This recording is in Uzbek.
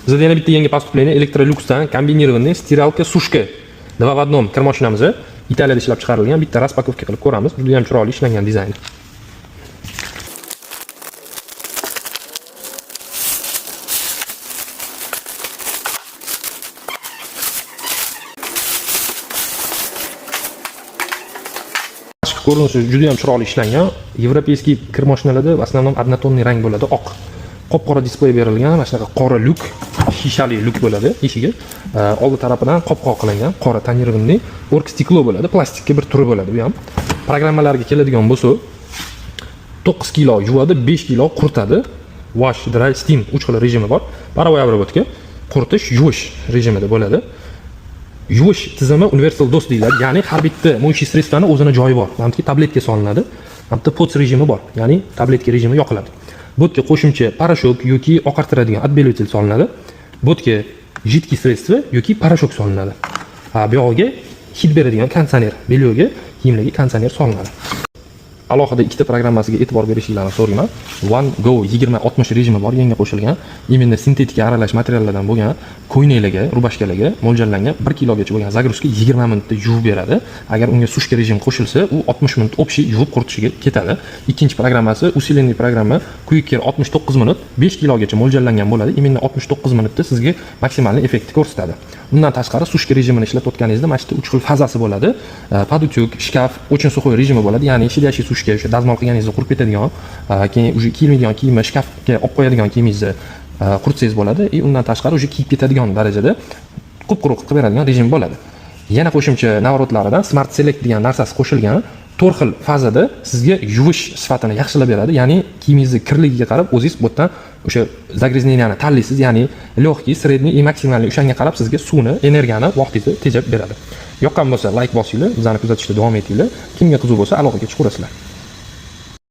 Bizda yana bitta yangi поступление: Electroluxdan комбинированный стиралка сушка два в одном kir mashinamiz, Italiyada ishlab chiqarilgan. Bitta распаковка qilib ko'ramiz. Juda ham chiroyli ishlangan dizayni. Tashqi ko'rinishi juda ham chiroyli ishlangan. Европейский kir mashinalarda в основном однотонный rang bo'ladi, oq. Qop-qora displey berilgan, mana shunaqa qora lyuk, shishali lyuk bo'ladi eshigi. Oldi tarafidan qopqoq qilingan, qora тонированный оргстекло bo'ladi, plastikka bir turi bo'ladi bu ham. Programmalarga keladigan bo'lsa, 9 kilo yuvadi, 5 kilo quritadi. Wash, dry, steam 3 xil rejimi bor. Паровой обработка, quritish, yuvish rejimida bo'ladi. Yuvish tizimi universal dose deyiladi, ya'ni har bitta моющий средство ni o'zini joyi bor. Mana bu tabletka solinadi, mana bu yerda rejimi bor, ya'ni tabletka rejimi yoqiladi. Bu yerga qo'shimcha порошок yoki oqartiradigan отбеливатель solinadi. Bu yerga жидкий средство yoki порошок solinadi. Ha, bu yog'iga hid beradigan konditsioner, бельё ga, kiyimlarga konditsioner solinadi. Alohida ikkita programmasiga e'tibor berishinglarni so'rayman. One Go 2060 rejimi bor, yangi qo'shilgan. Именно sintetika aralash materiallardan bo'lgan ko'ylaklarga, рубашка larga mo'ljallangan. 1 kilogacha bo'lgan загрузка 20 minutda yuvib beradi. Agar unga сушка rejim qo'shilsa, u 60 minut общий yuvib quritishiga ketadi. Ikkinchi programmasi усиленный programma Quick Care 69 minut, 5 kilogacha mo'ljallangan bo'ladi. Именно 69 minutda sizga maksimal effektni ko'rsatadi. Undan tashqari, сушка rejimini ishlatayotganingizda mana shu yerda 3 xil fazasi bo'ladi. Под утюг, shkaf, очень сухой rejimi bo'ladi, ya'ni щадящий сушка, o'sha dazmol qilganingizda qurib ketadigan, keyin уже kiyilmaydigan kiyimni shkafga olib qo'yadigan kiyimingizni quritsangiz bo'ladi. И undan tashqari, уже kiyib ketadigan darajada qup quruq qilib beradigan rejim bo'ladi. Yana qo'shimcha наворот laridan Smart Select degan narsasi qo'shilgan. To'rt xil fazada sizga yuvish sifatini yaxshilab beradi, ya'ni kiyimingizni kirligiga qarab o'zingiz bu yerdan o'sha загрязнения ni tanlaysiz, ya'ni легкий, средний и максимальный, o'shanga qarab sizga suvni, energiyani, vaqtingizni tejab beradi. Yoqqan bo'lsa, layk bosinglar, bizani kuzatishda davom etinglar. Kimga qiziq bo'lsa, aloqaga chiqaverasizlar.